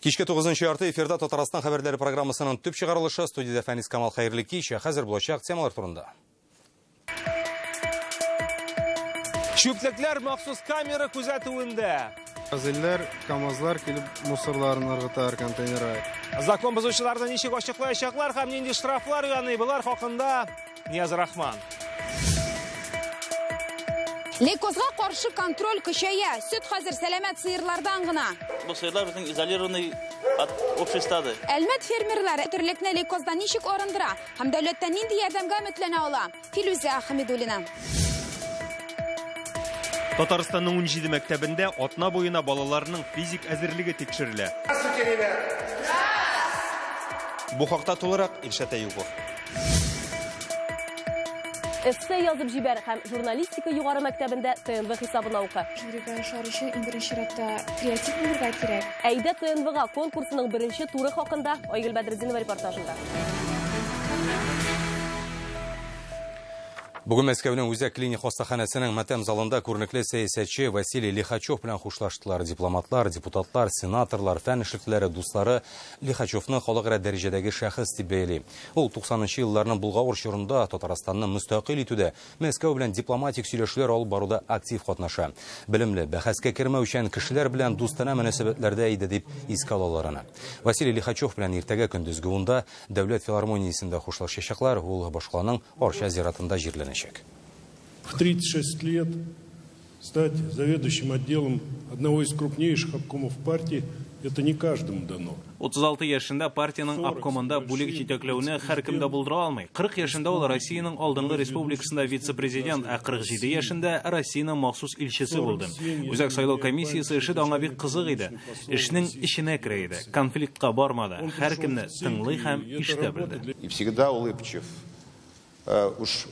Кичке 9:30 эфирда Татарстан хәбәрләре программасының төп чыгарылышы. Студиядә Фәнис Камал, хәерле кич. Хәзер булачак темалар турында. Чүплекләр махсус камера күзәтүендә. Газельләр, КАМАЗлар килеп мусорларын ыргытар контейнерга. Закон бозучыларны ничек ачыклаячаклар һәм нинди штрафлар яный, болар хакында Нияз Рахман. Лейкозга каршы контроль көчәя. Сөт хәзер сәламәт сыерлардан гына. Бу сыерлар безнең изолированный от общей стады. Әлмәт фермерлары терлекне лейкоздан ничек арындыра һәм дәүләттән нинди ярдәмгә өметләнә ала? Филүзә Хәмидуллина. Татарстанның 17 мәктәбендә атна буена балаларның физик әзерлеге тикшерелә. Бу хакта тулырак Илшат Әюпов. Эссе язып җибәр һәм журналистика югары мәктәбендә ТНВ хисабына укы. Жюрига ошар өчен иң беренче чиратта креатив булырга кирәк. Әйдә ТНВга конкурсының беренче туры хакында Айгөл Бәдретдинова репортажында. Бүген Мәскәүнең үзәк клиник хастаханәсенең матәм залында күренекле сәясәтче Василий Лихачев белән хушлаштылар. Дипломатлар, депутатлар, сенаторлар, фән эшлеклеләре, дуслары Лихачевны халыкара дәрәҗәдәге шәхес дип бәяли. Ул 90-нчы елларның Болгавыр чорында Татарстанны мөстәкыйль итүдә, Мәскәү белән дипломатик сөйләшүләр алып баруда актив катнаша. Белемле, бәхәскә кермәүчән кешеләр белән дустанә мөнәсәбәтләрдә иде дип искә алалар аны. Василий Лихачев белән иртәгә көндезге 10-да Дәүләт филармониясендә хушлашачаклар. Ул башкаланың Арча зиратында җирләнә. В 36 лет стать заведующим отделом одного из крупнейших обкомов партии – это не каждому дано. 36 яшендә партиянең обкомында бүлек җитәкләүне һәркем дә булдыра алмый. 40 яшендә ул Россиянең алдынгы республикасында вице-президент, ә 47 яшендә Россиянең махсус илчесе булды. Үзәк сайлау комиссиясе эше дә аңа бик кызык иде. Эшнең эченә керә иде, конфликтка бармады, һәркемне тыңлый һәм ишетә белде. И всегда улыбчив. Уж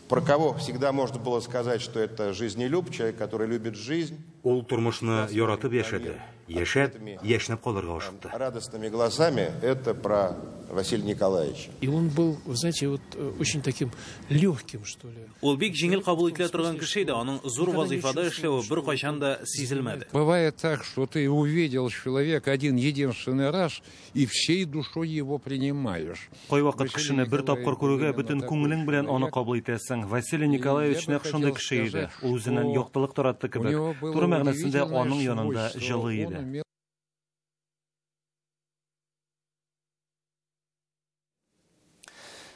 про кого всегда можно было сказать, что это жизнелюб, человек, который любит жизнь. Ул тормышны яратып яшәде. Яшәп, яшьнәп калырга ашыкты. Радостными глазами это про Василия Николаевича. И он был, вы знаете, вот очень таким легким, что ли. Ул бик җиңел кабул ителә торган кеше иде, аның зур вазифада эшләве бер кайчан да сизелмәде. Бывает так, что ты увидел человека один единственный раз и всей душой его принимаешь. Кайвакыт кешене бер тапкыр күрүгә бөтен күңелең белән аны кабул итәсең. Василий Николаевич нәкъ шундый кеше иде. Ул үзеннән яктылык таратты кебек. Туры мәгънәсендә аның янында җылы иде.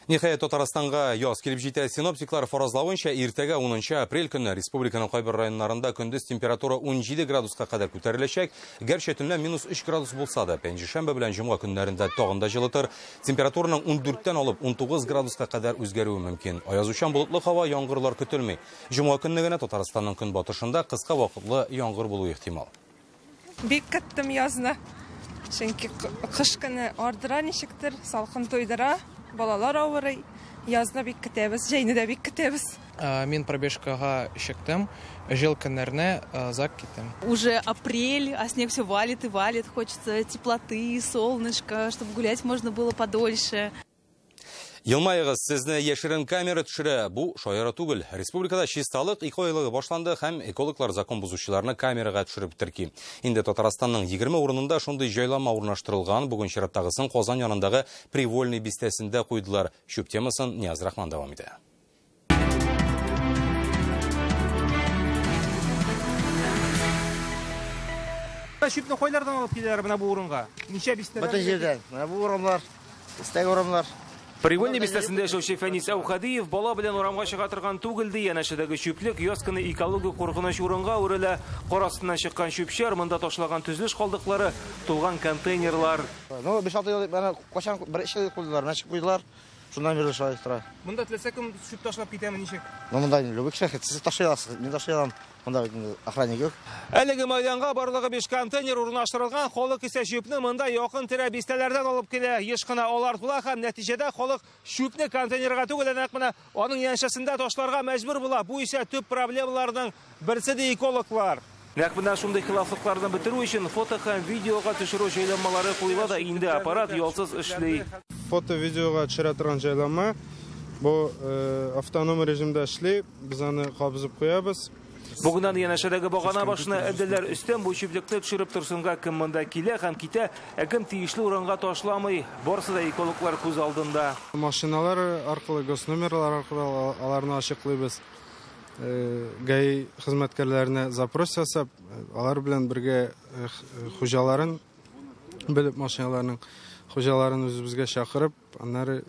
Ниһаять, Татарстанга яз килеп җитә. Синоптиклар фаразлавынча, иртәгә 10 апрель көнне республиканың кайбер районнарында көндез температура 17 градуска кадәр күтәреләчәк. Гәрчә төнлә минус 3 градус булса да, пәнҗешәмбе белән җомга көннәрендә тагын да җылытыр. Температураның 14-тән алып 19 градуска кадәр үзгәрүе мөмкин. Аязучан болытлы һава, яңгырлар көтелми. Җомга көнне генә Татарстанның көнбатышында кыска вакытлы яңгыр булуы ихтимал. Бик көттем язны. Чөнки кыш көне ардыра ничектер, салкын туйдыра. Балалар авырый, язны бик көтәбез, җәйне дә бик көтәбез. Мин пробежкага чыктым, җыл көннәрне озак киттем. Уже апрель, а снег все валит и валит, хочется теплоты, солнышка, чтобы гулять можно было подольше. Елмаегыз, сезне яшерен камера төшерә. Бу шаяра түгел. Республикада чисталык экоайлыгы башланды һәм экологлар закон бозучыларны камерага төшереп терки. Инде Татарстанның 20 урынында шундый җайланма урнаштырылган. Бүген чираттагысын Казан янындагы Привольный бистәсендә куйдылар. Чүп темасын Нияз Рахман дәвам итә. Чүпне кайлардан алып киләләр менә бу урынга? Ничә бистәдән? Бөтен җирдән. Менә бу урамнар, истәге урамнар. Привольный бистәсендә яшәүче Фәнис Әүхәдиев бала белән урамга чыга торган түгел ди. Янәшәдәге чүплек яз көне экологик куркыныч урынга әверелә. Кар астыннан чыккан чүп-чар, монда ташлаган төзелеш калдыклары, тулган контейнерлар. Ну, 5-6 ел менә кайчан бер эш куйдылар, менә чыгып куйдылар. Шуннан бирле шулай тора. Монда теләсә кем чүп ташлап китәме ничек? Ну, монда любой кеше сез ташлый аласыз, мин ташлый алам. Монда охранник юк. Әлеге майданга барлыгы 5 контейнер урнаштырылган. Халык исә чүпне монда якын тирә бистәләрдән алып килә. Еш кына алар тула һәм нәтиҗәдә халык чүпне контейнерга түгел, ә нәкъ менә аның янәшәсендә ташларга мәҗбүр була. Бу исә төп проблемаларның берсе ди экологлар. Нәкъ менә шундый хилафлыкларны бетерү өчен фото һәм видеога төшерү җайланмалары куела да, инде аппарат ялсыз эшли. Фото видеога төшерә торган җайланма бу автоном режимда эшли. Без аны кабызып куябыз. Бүген аны янәшәдәге багана башына элделәр. Өстән бу чүплекне төшереп торсынга кем монда килә һәм китә, ә кем тиешле урынга ташламый. Барысы да экологлар күз алдында. Машиналар аркылы, госномерлар аркылы аларны ачыклыйбыз. ГАИ хезмәткәрләренә запрос ясап, алар белән бергә хуҗаларын белеп, машиналарның хуҗаларын үзебезгә чакырып, аннары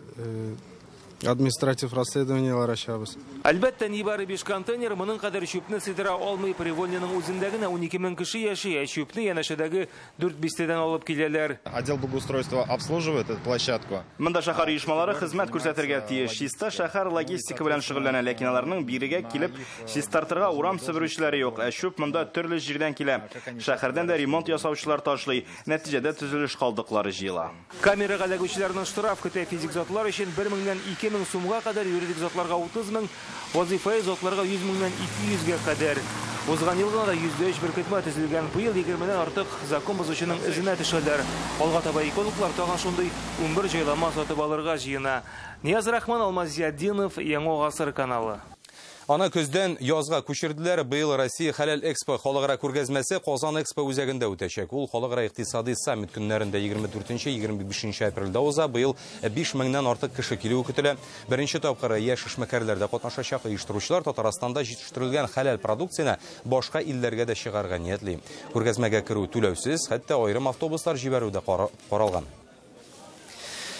административ расследованиелар ачабыз. Әлбәттә, нибары 5 контейнер моның кадәр чүпне сыйдыра алмый. Привольныйның үзендә генә 12 мең кеше яши, ә чүпне янәшәдәге 4 бистәдән алып киләләр. Отдел благоустройства обслуживает эту площадку. Монда шәһәр оешмалары хезмәт күрсәтергә тиеш. Чиста шәһәр логистика белән шөгыльләнә, ләкин аларның бирегә килеп чистартырга урам себерүчеләре юк. Ә чүп монда төрле җирдән килә. Шәһәрдән дә ремонт ясаучылар ташлый. Нәтиҗәдә төзелеш калдыклары җыела. Камерага эләгүчеләрнең штраф көтә. Физик затлар өчен 1 меңнән 2 мең сумга кадәр, юридик затларга 30 мең, вазифаи затларга 100 меңнән 200гә кадәр. Узган ел гына да 103 беркетмә төзелгән. Быел 20-дән артык закон бозучының эзенә төшәләр. Алга таба экологлар тагын шундый 11 җайланма сатып алырга җыена. Нияз Рахман, Алмаз Зиятдинов, Яңа Гасыр каналы. Аны көздән язга күчерделәр. Быел Россия Хәләл Экспо халыкара күргәзмәсе Казан Экспо үзәгендә үтәчәк. Ул халыкара икътисади саммит көннәрендә 24-25 апрельдә уза. Быел 5 меңнән артык кеше килүе көтелә. Беренче тапкыр яшь эшмәкәрләр дә катнашачак. Оештыручылар Татарстанда җитештерелгән хәләл продукцияне башка илләргә дә чыгарга ниятли. Күргәзмәгә керү түләүсез, хәтта аерым автобуслар җибәрү дә каралган.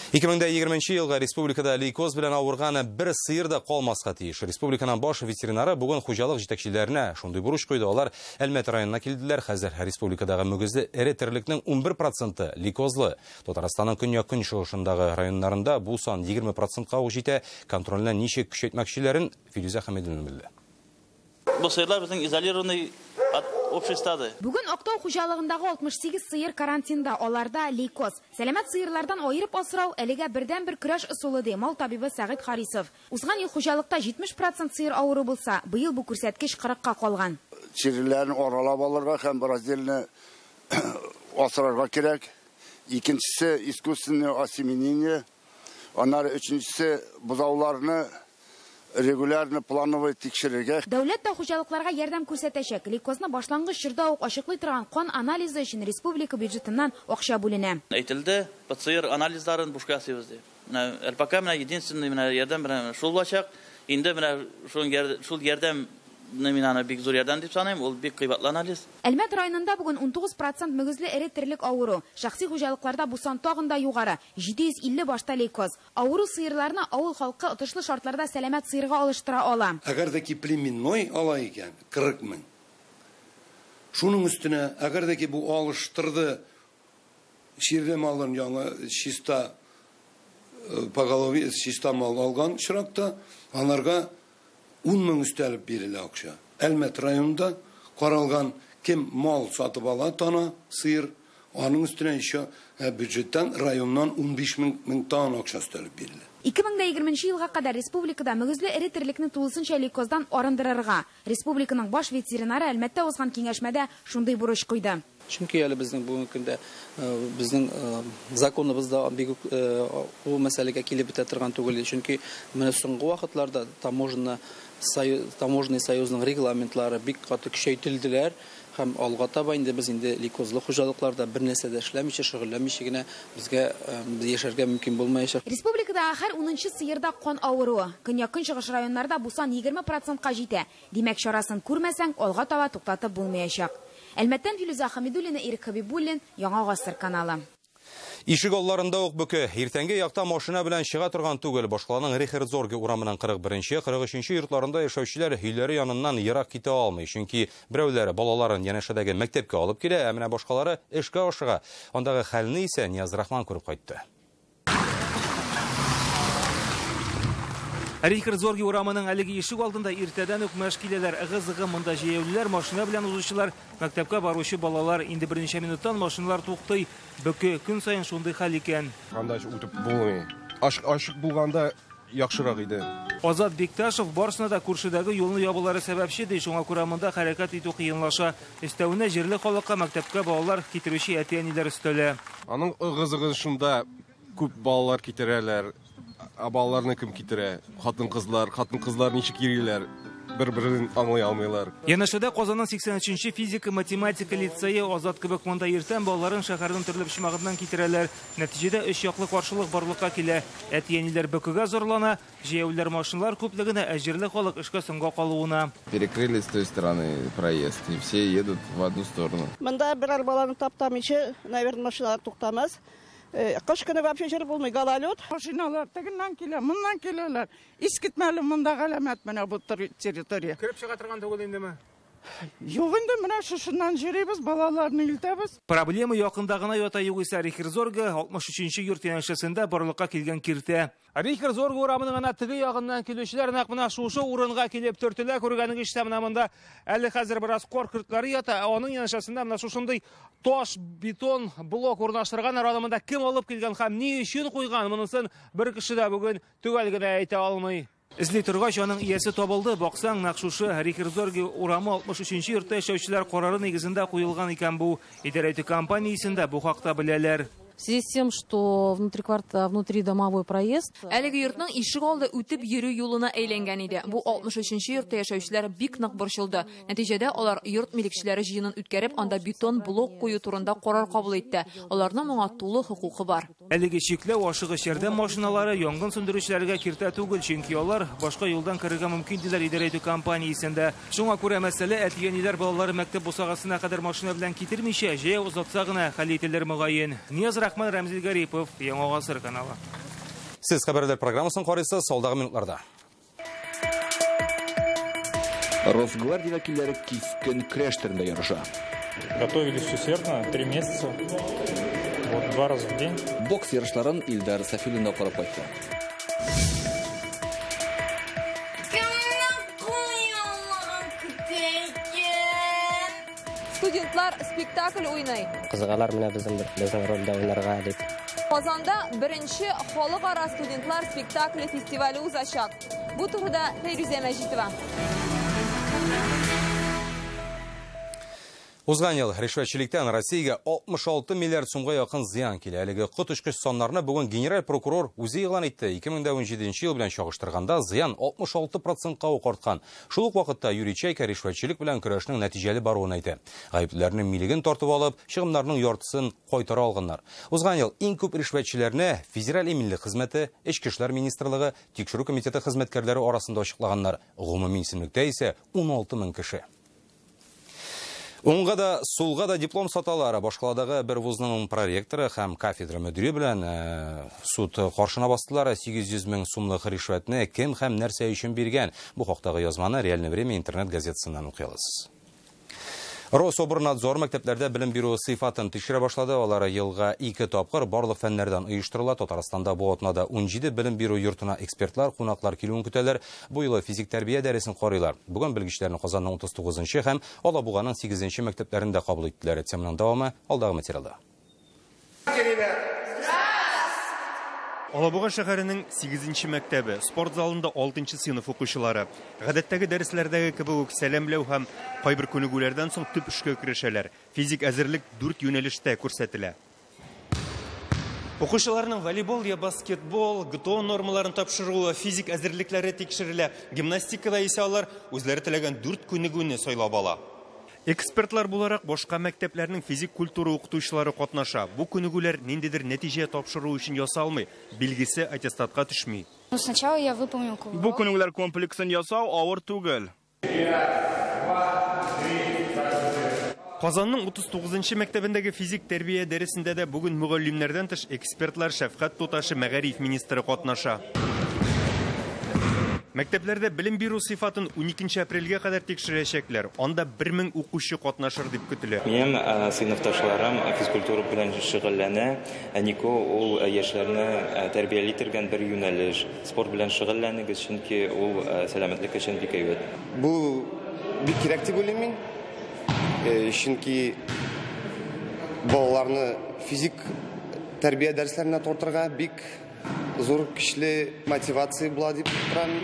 2020 елга республикада лейкоз белән авырган бер сыер да калмаска тиеш. Республиканың баш ветеринары бүген хуҗалык җитәкчеләренә шундый бурыч куйды. Алар Әлмәт районына килделәр. Хәзер республикадагы мөгезле эре терлекнең 11% лейкозлы. Татарстанның көньяк-көнчыгышындагы районнарында бу сан 20%ка ук җитә. Контрольне ничек көчәйтмәкчеләрен Филүзә Хәмидуллина белде. Бу сыерлар безнең изолированный от общества. Бүген Актау хуҗалыгындагы 68 сыер карантинда, аларда лейкоз. Сәламәт сыерлардан аерып асрау әлегә бердән-бер көрәш ысулы, ди мал табибы Сәгыйть Харисов. Узган ел хуҗалыкта 70% сыер авыру булса, быел бу күрсәткеч 40-ка калган. Чирләрне аралап алырга һәм раздельно асрарга кирәк. Икенчесе искусственное осеменение, аннары өченчесе бозауларны регулярно плановый тикшерергә. Дәүләт тә хуҗалыкларга ярдәм күрсәтәчәк. Лейкозны башлангыч чорда ук ачыклый торган кан анализы өчен республика бюджетыннан акча бүленә. Әйтелде, ПЦР анализларын бушка ясыйбыз дип. Менә РПК менә единственный менә ярдәм менә шул булачак. Инде менә шул ярдәм мин аны бик зур ярдәм дип саныйм, ул бик кыйбатлы анализ. Әлмәт районында бүген 19% мөгезле эре терлек авыру. Шәхси хуҗалыкларда бу сан тагын да югары 750 башта лейкоз. Авыру сыерларны авыл халкы отышлы шартларда сәламәт сыерга алыштыра ала. Әгәр дә ки племенной ала икән 40 мең. Шуның өстенә әгәр дә ки бу алыштырды чирле малын яңа чиста поголовье чиста мал алган очракта аларга 10 мең өстәлеп бирелә акча. Әлмәт районында каралган кем мал сатып ала, тана, сыер, аның өстенә еще бюджеттан районнан 15 мең тан акча өстәлеп бирелә. 2020 елга кадәр республикада мөгезле эре терлекне тулысынча лейкоздан арындырырга. Республиканың баш ветеринары Әлмәттә узган киңәшмәдә шундый бурыч куйды. Чөнки әле безнең бүгенге көндә безнең законыбызда бик ул мәсьәләгә килеп бетә торган түгел. Чөнки менә соңгы вакытларда таможенный союзның регламентлары бик каты көчәйтелделәр һәм алга таба инде без инде лейкозлы хуҗалыкларда бер нәрсә дә эшләмичә, шөгыльләнмичә генә безгә яшәргә мөмкин булмаячак. Республикада һәр 10нчы сыерда кан авыруы. Көньяк-көнчыгыш районнарда бу сан 20%ка җитә. Димәк, чарасын күрмәсәң, алга таба туктатып булмаячак. Әлмәттән Филүзә Хәмидуллина, Ирек Хәбибуллин, Яңа Гасыр каналы. Ишек алларында ук бөке. Иртәнге якта машина белән чыга торган түгел. Башкаланың Рихердзорге урамының 41-нче, 43-нче йортларында яшәүчеләр өйләре яныннан ерак китә алмый. Чөнки берәүләре балаларын янәшәдәге мәктәпкә алып килә, ә менә башкалары эшкә ашыга. Андагы хәлне исә Нияз Рахман күреп кайтты. Рихердзорге урамының әлеге ишек алдында иртәдән үк мәш киләләр. Ыгы-зыгы монда җәяүлеләр, машина белән узучылар, мәктәпкә баручы балалар. Инде берничә минуттан машиналар туктый. Бөке көн саен шундый хәл икән. Анда үтеп булмый. Ашык булганда яхшырак иде. Азат Бекташев барысына да күршедәге юлны ябулары сәбәпче ди. Шуңа күрә монда хәрәкәт итү кыенлаша. Өстәвенә җирле халыкка мәктәпкә балалар китерүче әти-әниләр өстәлә. Аның ыгы-зыгы шунда күп балалар китерәләр. Ә балаларны кем китерә? Хатын-кызлар, хатын-кызлар ничек йөриләр? бер-берен аңлый алмыйлар. Янәшәдә Казанның 83-нче физика-математика лицее. Азат кебек монда иртән балаларын шәһәрнең төрле почмагыннан китерәләр. Нәтиҗәдә өч яклы каршылык барлыкка килә. Әти-әниләр бөкегә зарлана, җәяүлеләр машиналар күплегенә, ә җирле халык эшкә соңга калуына. Перекрыли с той стороны проезд, и все едут в одну сторону. Монда берәр баланы таптамыйча, наверное, машиналар туктамас. Кыш көне вообще йөреп булмый, гололед. Машиналар тегеннән килә, моннан киләләр. Искитмәле монда галәмәт менә бу территория. Кереп чыга торган түгел индеме? Юк инде, менә шушыннан йөрибез, балаларны илтәбез. Проблема якында гына ята югыйсә. Рихерзорга 63-нче йорт янәшәсендә барлыкка килгән киртә. Рихерзорга урамының ана теге ягыннан килүчеләр нәкъ менә шушы урынга килеп төртелә. Күргәнегезчә, менә монда әле хәзер бераз кар көртләре ята, ә аның янәшәсендә менә шушындый таш бетон блок урнаштырганнар. Аны монда кем алып килгән һәм ни өчен куйган, монысын бер кеше дә бүген төгәл генә әйтә алмый. Эзли торгач, аның иясе табылды. Баксаң, нәкъ шушы Рихерзорги урамы 63-нче йортта яшәүчеләр карары нигезендә куелган икән бу. Идарә итү компаниясендә бу хакта беләләр. В связи с тем, что внутридомовой проезд. Әлеге йортның ишек алды үтеп йөрү юлына әйләнгән иде. Бу 63-нче йортта яшәүчеләр бик нык борчылды. Нәтиҗәдә алар йорт милекчеләре җыенын үткәреп, анда бетон блок кую турында карар кабул итте. Аларның моңа тулы хокукы бар. Әлеге чикләү ашыгыч ярдәм машиналары, янгын сүндерүчеләргә киртә түгел, чөнки алар башка юлдан керергә мөмкин, диләр идарә итү компаниясендә. Шуңа күрә мәсьәлә әти-әниләр балалары мәктәп бусагасына кадәр машина белән китермичә, җәяү озатса гына хәл ителер мөгаен. Нияз Рахман, Рәмзил Гарипов, Яңа Гасыр каналы. Сез хәбәрләр программасын карыйсыз алдагы минутларда. Росгвардия вәкилләре кискен көрәш төрендә ярыша. Готовились усердно, 3 месяца. Вот 2 раза в день. Бокс ярышларын Илдар Сафиуллин да карап кайтты. Студентлар спектакль уйный. Кызыгалар менә безнең рольдә уйнарга дип. Казанда беренче халыкара студентлар спектакле фестивале узачак. Бу турыда Фәйрүзә Мәҗитова. Узган ел ришвәтчелектән Россиягә 66 миллиард сумга якын зыян килә. Әлеге коточкыч саннарны бүген генераль прокурор үзе игълан итте. 2017 ел белән чагыштырганда зыян 66%-ка ук арткан. Шул ук вакытта Юрий Чайка ришвәтчелек белән көрәшнең нәтиҗәле баруын әйтә. Гаеплеләрнең милеген тартып алып, чыгымнарның яртысын кайтара алганнар. Узган ел иң күп ришвәтчеләрне Федераль иминлек хезмәте, Эчке эшләр министрлыгы, Тикшерү комитеты хезмәткәрләре арасында ачыклаганнар. Гомуми исемлектә исә 16 мең кеше. Уңга да, сулга да диплом саталар. Башкаладагы бер вузның проректоры һәм кафедра мөдире белән суд каршына бастылар. 800 мең сумлык ришвәтне кем һәм нәрсә өчен биргән? Бу хактагы язманы Реальное время интернет газетасыннан укый аласыз. Рособорнадзор мәктәпләрдә белем бирү сыйфатын тикшерә башлады. Алар елга 2 тапкыр барлык фәннәрдән оештырыла. Татарстанда бу атнада 17 белем бирү йортына экспертлар, кунаклар килүен көтәләр. Бу юлы физик тәрбия дәресен карыйлар. Бүген белгечләрне Казанның 39-нчы һәм Алабуганың 8-нче мәктәпләрендә кабул иттеләр. Теманың дәвамы алдагы материалда. Алабуга шәһәренең 8-нче мәктәбе, спорт залында 6-нчы сыйныф укучылары. Гадәттәге дәресләрдәге кебек үк сәламләү һәм кайбер күнегүләрдән соң төп эшкә керешәләр. Физик әзерлек 4 юнәлештә күрсәтелә. Укучыларның волейбол я баскетбол, ГТО нормаларын тапшыруы, физик әзерлекләре тикшерелә. Гимнастикада исә алар үзләре теләгән 4 күнегүне сайлап ала. Экспертлар буларак башка мәктәпләрнең физик культура укытучылары катнаша. Бу күнегүләр ниндидер нәтиҗә тапшыру өчен ясалмый, билгесе аттестатка төшми. Сначала я выполнил кувырок. Бу күнегүләр комплексын ясау авыр түгел. Казанның 39-нчы мәктәбендәге физик тәрбия дәресендә дә бүген мөгаллимнәрдән тыш экспертлар, шәфкать туташы, мәгариф министры катнаша. Мәктәпләрдә белем бирү сыйфатын 12 апрельгә кадәр тикшерәчәкләр. Анда 1000 укучы катнашыр дип көтелә. Минем сыйныфташларым физкультура белән шөгыльләнә. Нико ул яшьләрне тәрбияли торган бер юнәлеш. Спорт белән шөгыльләнегез, чөнки ул сәламәтлек өчен бик әйбәт. Бу бик кирәк дип уйлыйм мин. Чөнки балаларны физик тәрбия дәресләренә тартырга бик зур көчле мотивация була дип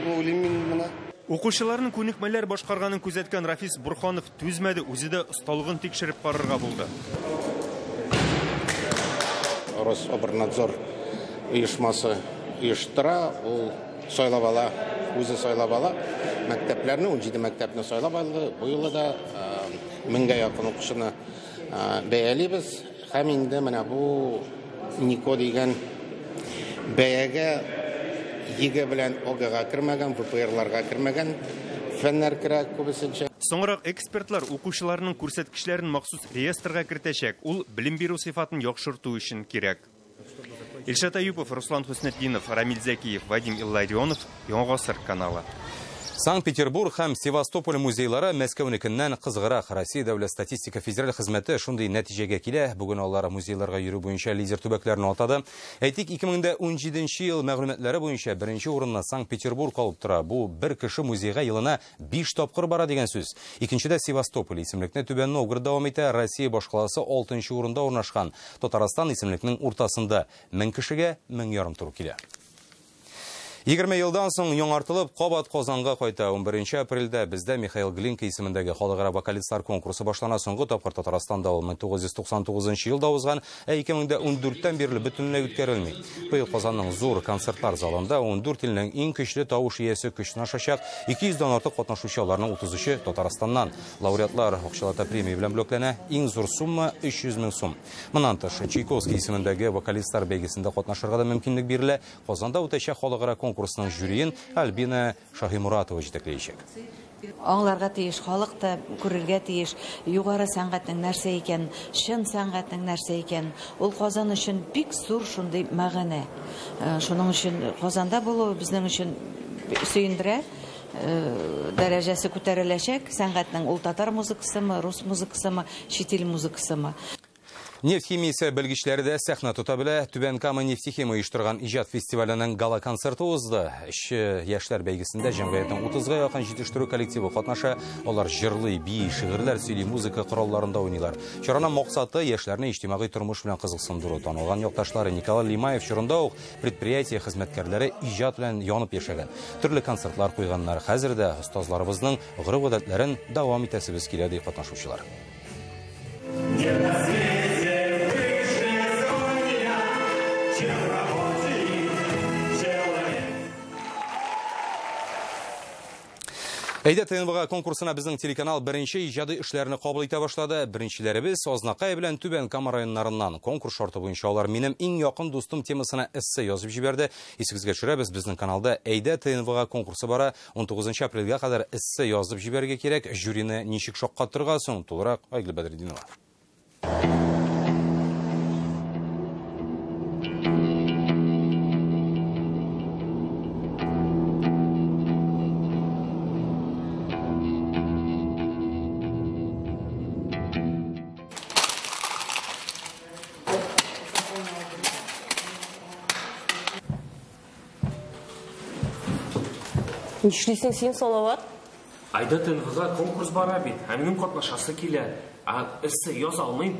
уйлыйм мин моны. Укучыларның күнекмәләр башкарганын күзәткән Рафис Бурханов түзмәде, үзе дә осталыгын тикшереп карарга булды. Рособорнадзор оешмасы оештыра, ул сайлап ала үзе сайлап ала. Мәктәпләрне, 17 мәктәпне сайлап алды. Бу юлы да 1000гә якын укучыны бәялибез. Һәм инде менә бу Нико дигән бәягә ЕГЭ белән ОГЭга кермәгән, ВПРларга кермәгән фәннәр керә күбесенчә. Соңрак экспертлар укучыларның күрсәткечләрен махсус реестрга кертәчәк. Ул белем бирү сыйфатын яхшырту өчен кирәк. Илшат Аюпов, Руслан Хуснетдинов, Рамиль Зәкиев, Вадим Илларионов, Яңа Гасыр каналы. Санкт-Петербург һәм Севастополь музейлары Мәскәүнекеннән кызыграк. Россия дәүләт статистика федераль хезмәте шундый нәтиҗәгә килә. Бүген алар музейларга йөрү буенча лидер төбәкләрне атады. Әйтик, 2017 ел мәгълүматлары буенча беренче урынны Санкт-Петербург алып тора. Бу бер кеше музейга елына 5 тапкыр бара дигән сүз. Икенчедә Севастополь исемлекне Түбән Новгород дәвам итә. Россия башкаласы 6нчы урында урнашкан. Татарстан исемлекнең уртасында. 1000 кешегә 1500 туры килә. 20 елдан соң яңартылып кабат Казанга кайта. 11 апрельдә бездә Михаил Глинка исемендәге халыкара вокалистлар конкурсы башлана. Соңгы тапкыр Татарстанда ул 1999 елда узган, ә 2014-тән бирле бөтенләй үткәрелми. Быел Казанның зур концертлар залында 14 илнең иң көчле тавыш иясе көч сынашачак. 200дән артык катнашучы, аларның 33-е Татарстаннан. Лауреатлар акчалата премия белән бүләкләнә. Иң зур сумма 300 мең сум. Моннан тыш Чайковский исемендәге вокалистлар бәйгесендә катнашырга да мөмкинлек бирелә. Казанда үтәчәк халыкара конкурсының жюриен Альбина Шаһимуратова җитәкләячәк. Аңларга тиеш, халык та күрергә тиеш, югары сәнгатьнең нәрсә икән, чын сәнгатьнең нәрсә икән. Ул Казан өчен бик зур шундый мәгънә. Шуның өчен Казанда булу безнең өчен сөендерә. Дәрәҗәсе күтәреләчәк сәнгатьнең, ул татар музыкасымы, рус музыкасымы, чит ил музыкасымы. Нефть химиясе белгечләре дә сәхнә тота белә. Түбән Кама нефтехим оештырган иҗат фестиваленең гала-концерты узды. Эшче яшьләр бәйгесендә җәмгыятьнең 30га якын җитештерү коллективы катнаша. Алар җырлый, бии, шигырьләр сөйли, музыка коралларында уйныйлар. Чараның максаты яшьләрне иҗтимагый тормыш белән кызыксындыру. Танылган якташлары Николай Лимаев чорында ук предприятие хезмәткәрләре иҗат белән янып яшәгән. Төрле концертлар куйганнар. Хәзер дә остазларыбызның гореф-гадәтләрен дәвам итәсебез килә, ди катнашучылар. Әйдә ТНВга конкурсына безнең телеканал беренче иҗади эшләрне кабул итә башлады. Беренчеләребез Азнакай белән Түбән Кама районнарыннан. Конкурс шарты буенча алар «Минем иң якын дустым» темасына эссе язып җибәрде. Исегезгә төшерәбез, безнең каналда Әйдә ТНВга конкурсы бара. 19 апрельгә кадәр эссе язып җибәрергә кирәк. Жюрины ничек шаккатырга соң? Тулырак Айгөл Бәдретдинова. Нишлисең син, Салават? Айда ТНВга конкурс бара бит. Ә минем катнашасы килә. Ә эссе яза алмыйм.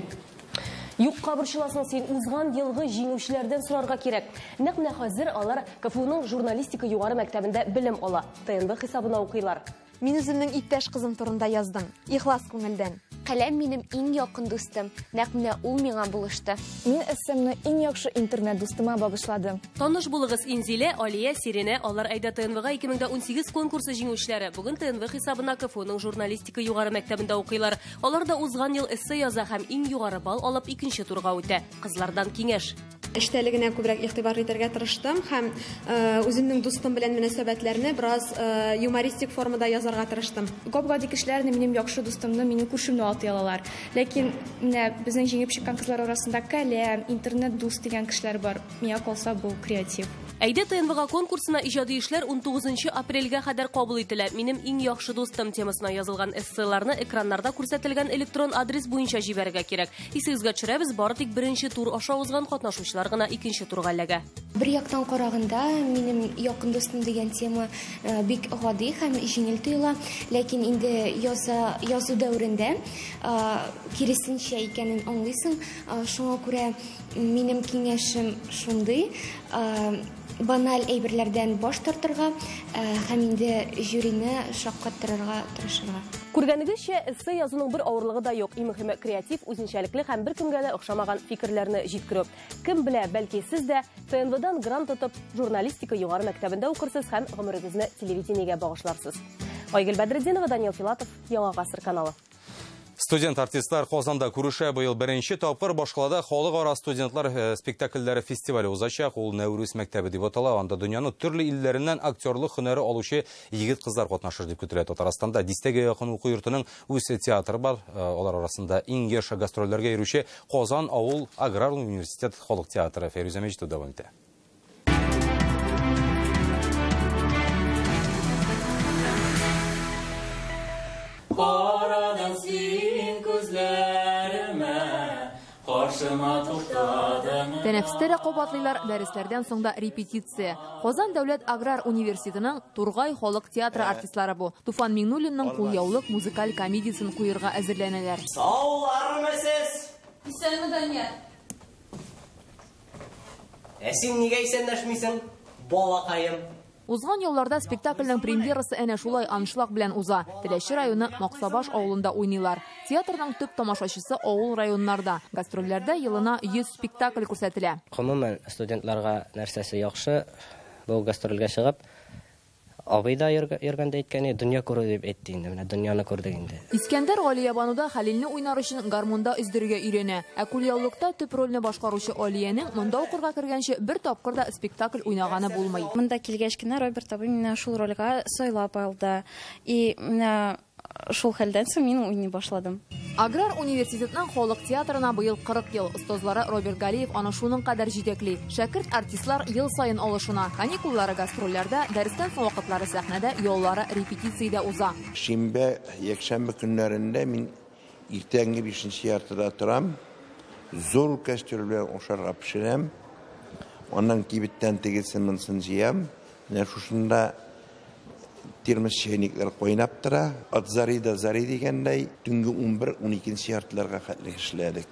Юкка борчыласың син, узган елгы җиңүчеләрдән сорарга кирәк. Нәкъ менә хәзер алар КФУның журналистика югары мәктәбендә белем ала. ТНВ хисабына укыйлар. Мин үземнең иптәш кызым турында яздым. Ихлас күңелдән. Каләм минем иң якын дустым. Нәкъ менә ул миңа булышты. Мин эссемне иң яхшы интернет дустыма багышладым. Таныш булыгыз Инзилә, Алия, Сиринә, алар Әйдә ТНВга 2018 конкурсы җиңүчеләре. Бүген ТНВ хисабына КФУның журналистика югары мәктәбендә укыйлар. Алар да узган ел эссе яза һәм иң югары балл алып икенче турга үтә. Кызлардан киңәш. Эчтәлегенә күбрәк игътибар итәргә тырыштым һәм үземнең дустым белән мөнәсәбәтләрне бераз юмористик формада язарга тырыштым. Гап-гади кешеләрне, минем яхшы дустымны, минем күршемне атый алалар. Ләкин менә безнең җиңеп чыккан кызлар арасында каләм, интернет дус дигән кешеләр бар. Миңа калса, бу креатив. Әйдә ТНВга конкурсына иҗади эшләр 19 апрельгә кадәр кабул ителә. Минем иң яхшы дустым темасына язылган эсселарны экраннарда күрсәтелгән электрон адрес буенча җибәрергә кирәк. Исегезгә төшерәбез, бары тик беренче тур аша узган катнашучылар гына икенче турга эләгә. Бер яктан караганда, минем якын дустым дигән тема бик гади һәм җиңел тоела, ләкин инде язу дәверендә киресенчә икәнен аңлыйсың. Шуңа күрә минем киңәшем шундый: баналь әйберләрдән баш тартырга һәм инде жюрины шаккаттырырга тырышырга. Күргәнегезчә, эссе язуның бер авырлыгы да юк. Иң мөһиме креатив, үзенчәлекле һәм беркемгә дә охшамаган фикерләрне җиткерү. Кем белә, бәлки сез дә ТНВда ТНВдан грант тотып, журналистика югары мәктәбендә укырсыз һәм гомерегезне телевидениегә багышларсыз. Айгөл Бәдретдинова, Данил Филатов, Яңа Гасыр каналы. Студент-артистлар Казанда күрешә. Быел беренче тапкыр башкалада халыкара студентлар спектакльләре фестивале узачак. Ул Нәүрүз мәктәбе дип атала. Анда дөньяның төрле илләреннән актерлык һөнәре алучы егет-кызлар катнашыр дип көтелә. Татарстанда дистәгә якын уку йортының үз театры бар. Алар арасында иң еш гастрольләргә йөрүче Казан авыл аграр университет халык театры. Фәйрүзә Мәҗитова дәвам итә. Карадың син күзләремә, каршыма туктадың. Тәнәфестә дә кабатлыйлар, дәресләрдән соң да репетиция. Казан дәүләт аграр университетының Тургай халык театры артистлары бу. Туфан Миңнуллинның Кулъяулык музыкаль комедиясен куерга әзерләнәләр. Саулармы сез? Исәнме, Дания? Ә син нигә исәнләшмисең, балакаем? Узган елларда спектакльнең премьерасы әнә шулай аншлаг белән уза. Теләче районы Максабаш авылында уйныйлар. Театрның төп тамашачысы авыл районнарда. Гастрольләрдә елына 100 спектакль күрсәтелә. Гомумән, студентларга нәрсәсе яхшы, бу гастрольгә чыгып, абый да йөргәндә әйткәне, дөнья күрү дип әйтте инде, менә дөньяны күрдек инде. Искәндәр Галиябануда Хәлилне уйнар өчен гармунда өздерергә өйрәнә. Ә Кулъяулыкта төп рольне башкаручы Алиянең монда укырга кергәнче бер тапкыр да спектакль уйнаганы булмый. Монда килгәч кенә Роберт абый мине шул рольгә сайлап алды. И менә шул хәлдән соң мин уйный башладым. Аграр университетның халык театрына быел 40 ел. Остазлары Роберт Галиев аны шуның кадәр җитәкли. Шәкерт артистлар ел саен алышына. Каникуллары гастрольләрдә, дәрестән соң вакытлары сәхнәдә, яллары репетициядә уза. Шимбә, якшәмбе көннәрендә мин иртәнге 5:30 торам. Зур кәстрүл белән ашарга пешерәм. Аннан кибеттән тегесен монысын җыям. Менә шушында термос чәйнекләр кайнап тора. От зари до зари дигәндәй, төнге 11-12 яртыларга хәтле эшләдек.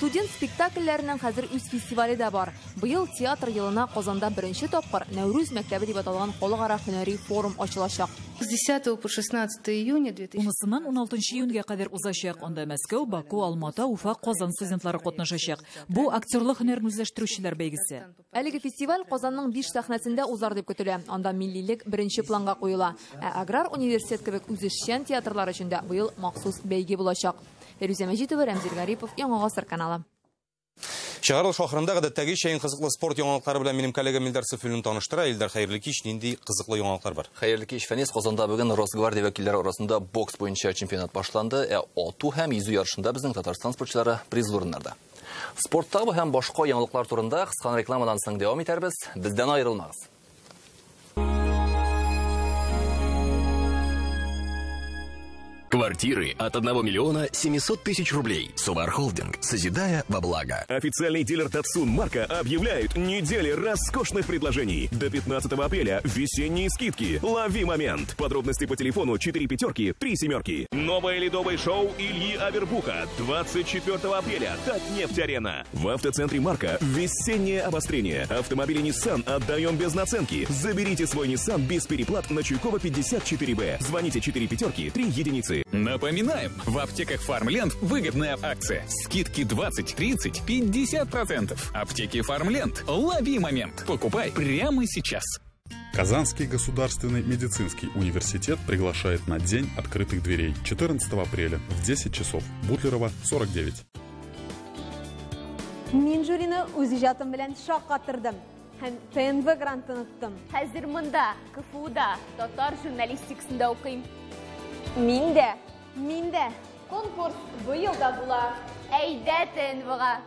Студент спектакльләренең хәзер үз фестивале дә бар. Быел театр елына Казанда беренче тапкыр Нәүрүз мәктәбе дип аталган халыкара һөнәри форум ачылачак. С 10 по 16 июня 2000 Унысыннан 16 июньгә кадәр узачак. Анда Мәскәү, Баку, Алмата, Уфа, Казан студентлары катнашачак. Бу актерлык һөнәрен үзләштерүчеләр бәйгесе. Әлеге фестиваль Казанның 5 сәхнәсендә узар дип көтелә. Анда миллилек беренче планга куела. Ә аграр университет кебек үзешчән театрлар өчен дә быел махсус бәйге булачак. Фәйрүзә Мәҗитова, Рәмзил Гарипов, Яңа Гасыр каналы. Чыгарылыш ахырында гадәттәгечә иң кызыклы спорт яңалыклары белән минем коллегам Илдар Сафиуллин таныштыра. Илдар, хәерле кич, нинди кызыклы яңалыклар бар? Хәерле кич, Фәнис. Казанда бүген Росгвардия вәкилләре арасында бокс буенча чемпионат башланды. Ә ату һәм йөзү ярышында безнең Татарстан спортчылары призлы урыннарда. Спорттагы һәм башка яңалыклар турында кыска рекламадан соң дәвам итәрбез. Бездән аерылмагыз. Квартиры от 1 миллиона 700 тысяч рублей. Сувар Холдинг, созидая во благо. Официальный дилер Татсун Марка объявляет недели роскошных предложений. До 15 апреля весенние скидки. Лови момент. Подробности по телефону 4 пятерки 3 семерки. Новое ледовое шоу Ильи Авербуха. 24 апреля. Татнефть-арена. В автоцентре Марка весеннее обострение. Автомобили Nissan отдаем без наценки. Заберите свой Nissan без переплат на Чуйкова 54Б. Звоните 4 пятерки 3 единицы. Напоминаем, в аптеках Фармленд выгодная акция. Скидки 20, 30, 50%. Аптеки Фармленд. Лови момент. Покупай прямо сейчас. Казанский государственный медицинский университет приглашает на День открытых дверей 14 апреля в 10 часов. Бутлерова, 49. Мин жюрины үз иҗатым белән шаккаттырдым һәм ТНВ грантын оттым. Хәзер монда, КФУда, татар журналистикасында укыйм. Мин дә. Конкурс быел да була. Әйдә ТНВга.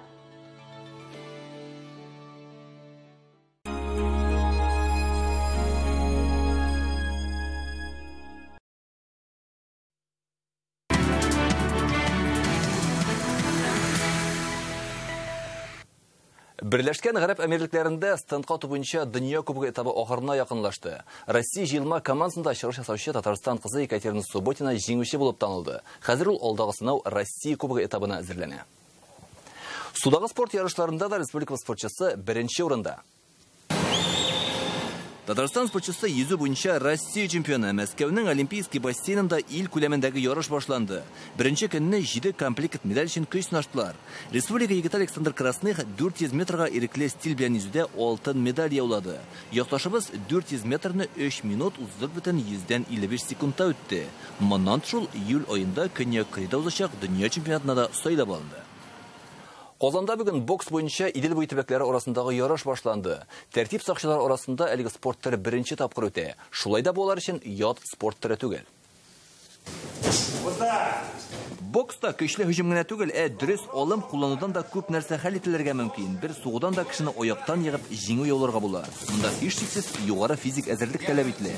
Берләшкән Гарәп Әмирлекләрендә стендка ату буенча дөнья кубогы этабы ахырына якынлашты. Россия җыелма командасында чыгыш ясаучы Татарстан кызы Екатерина Субботина җиңүче булып танылды. Хәзер ул алдагы сынау Россия кубогы этабына әзерләнә. Судагы спорт ярышларында да республика спортчысы беренче урында. Татарстан спортчысы йөзү буенча Россия чемпионы. Мәскәүнең Олимпийский бассейнында ил күләмендәге ярыш башланды. Беренче көнне 7 комплект медаль өчен көч сынаштылар. Республика егете Александр Красных 400 метрга ирекле стиль белән йөзүдә алтын медаль яулады. Якташыбыз 400 метрны 3 минут 34,55 секундта үтте. Моннан тыш ул июль аенда Көньяк Кореяда узачак дөнья чемпионатына да сайлап алынды. Казанда бүген бокс буенча Идел буе төбәкләре арасындагы ярыш башланды. Тәртип сакчылар арасында әлеге спорт төре беренче тапкыр үтә. Шулай да бу алар өчен ят спорт төре түгел. Бокста көчле һөҗүм генә түгел, ә дөрес алым кулланудан да күп нәрсә хәл ителергә мөмкин. Бер сугудан да кешене аяктан егып җиңү яуларга була. Монда һичшиксез югары физик әзерлек таләп ителә.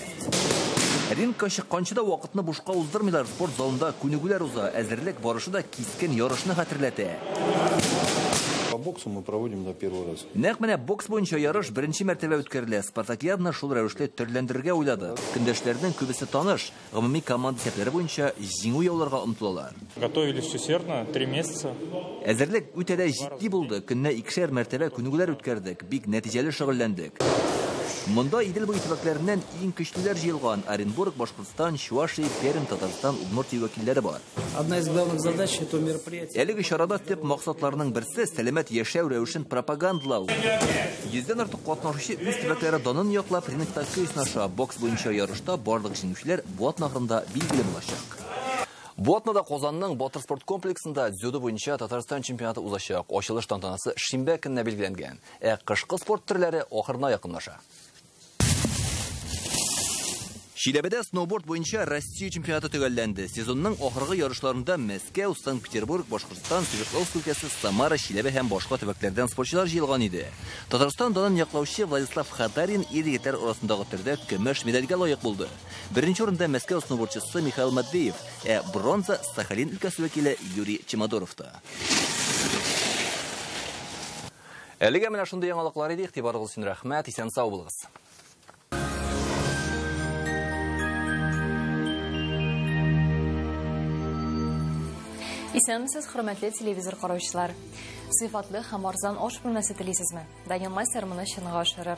Рингка чыкканчы да вакытны бушка уздырмыйлар. Спорт залында күнегүләр уза. Әзерлек барышы да кискен ярышны хәтерләтә. По боксу мы проводим на первый раз. Нәкъ менә бокс буенча ярыш беренче мәртәбә үткәрелә. Спартакиаданы шул рәвешле төрләндерергә уйлады. Көндәшләрнең күбесе таныш. Гомуми команда исәпләре буенча җиңү яуларга омтылалар. Готовились усердно, 3 месяца. Әзерлек үтә дә җитди булды. Көненә 2-шәр мәртәбә күнегүләр үткәрдек. Бик нәтиҗәле шөгыльләндек. Монда Идел буе төбәкләреннән иң көчлеләр җыелган. Оренбург, Башкортстан, Чувашия, Пермь, Татарстан, Удмуртия вәкилләре бар. Одна из главных задач этого мероприятия. Әлеге чарада төп максатларының берсе сәламәт яшәү рәвешен пропагандалау. 100-дән артык катнашучы үз төбәкләре данын яклап рингта көч сынаша. Бокс буенча ярышта барлык җиңүчеләр бу атна ахырында билгеле булачак. Бу атнада Казанның Батыр спорт комплексында дзюдо буенча Татарстан чемпионаты узачак. Ачылыш тантанасы шимбә көненә билгеләнгән. Ә кышкы спорт төрләре ахырына якынлаша. Чиләбедә сноуборд буенча Россия чемпионаты төгәлләнде. Сезонның ахыргы ярышларында Мәскәү, Санкт-Петербург, Башкортстан, Свердловск өлкәсе, Самара, Чиләбе һәм башка төбәкләрдән спортчылар җыелган иде. Татарстан данын яклаучы Владислав Хадарин ир-егетләр арасындагы төрдә көмеш медальгә лаек булды. Беренче урында Мәскәү сноубордчысы Михаил Матвеев, ә бронза Сахалин өлкәсе вәкиле Юрий Чемодоровта. Әлегә менә шундый яңалыклар иде. Игътибарыгыз өчен рәхмәт. Исән-сау булыгыз. Исәнмесез, хөрмәтле телевизор караучылар. Сыйфатлы һәм арзан аш бүлмәсе телисезме? Данил Мастер моны чынга ашырыр.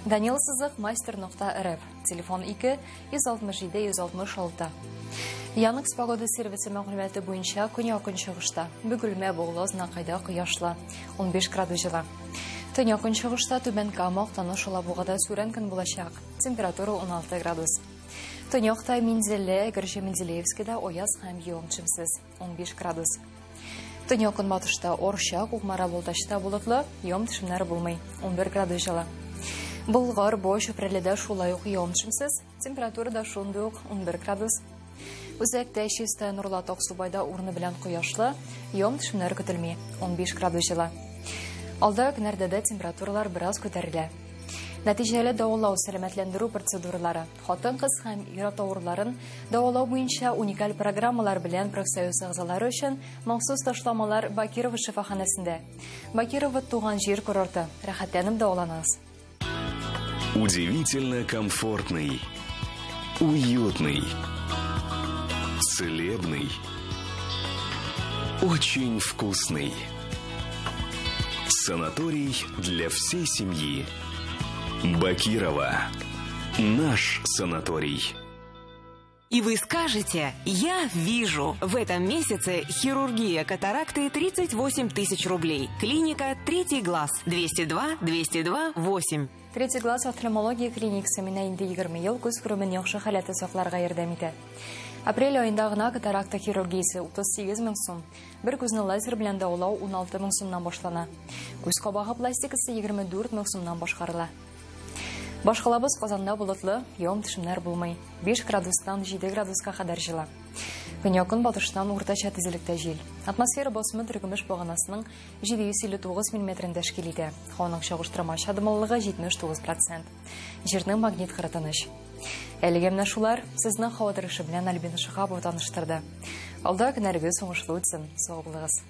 Данил сызык мастер.рф. Телефон 2 167 166. Яндекс погода сервисы мәгълүматы буенча көньяк-көнчыгышта Бөгелмә, Богла, Знакайда кояшлы 15 градус җылы. Төньяк-көнчыгышта Түбән Кама, Актаныш, Алабугада сүрән көн булачак. Температура 16 градус. Төньякта Мензеле, Әгерҗе, Менделеевскида аяз һәм явым-төшемсез 15 градус. Төньяк-көнбатышта Орча, Кукмара, Балтачта болытлы, явым-төшемнәр булмый 11 градус җылы. Болгар, Буа, Чүпрәледә шулай ук явым-төшемсез, температура да шундый ук 11 градус. Үзәктә Чистай, Нурлат, Аксубайда урыны белән кояшлы, явым-төшемнәр көтелми 15 градус җылы. Алда көннәрдә дә температуралар бераз күтәрелә. Нәтиҗәле дәвалау сәламәтләндерү процедуралары, хатын-кыз һәм ир-ат авыруларын дәвалау буенча уникаль программалар белән профсоюз әгъзалары өчен махсус ташламалар Бакирово шифаханәсендә. Бакирово туган җир курорты. Рәхәтләнеп дәваланыгыз. Удивительно комфортный, уютный, целебный, очень вкусный. Санаторий для всей семьи. Бакирово. Наш санаторий. И вы скажете: я вижу. В этом месяце хирургия катаракты 38 тысяч рублей. Клиника «Третий глаз» 202 202 8. «Третий глаз» офтальмология клиникасы менә инде 20 ел күз күремен яхшы халәттә сакларга ярдәм итә. Апрель аенда гына катаракта хирургиясе 38 мең сум. Бер күзне лазер белән дәвалау 16 мең сумнан башлана. Күз кабагы пластикасы 24 мең сумнан башкарыла. Башкалабыз Казанда болытлы, явым-төшемнәр булмый. 5 градустан 7 градуска кадәр җылы. Көньяк-көнбатыштан уртача тизлектә җил. Атмосфера басымы теркемеш баганасының 759 мм тәшкил итә. Һаваның чагыштырмача дымлылыгы 79%. Җирнең магнит кыры тыныч. Әлегә менә шулар. Сезне һава торышы белән Альбина Шиһапова таныштырды. Алда көннәрегез уңышлы үтсен. Сау булыгыз.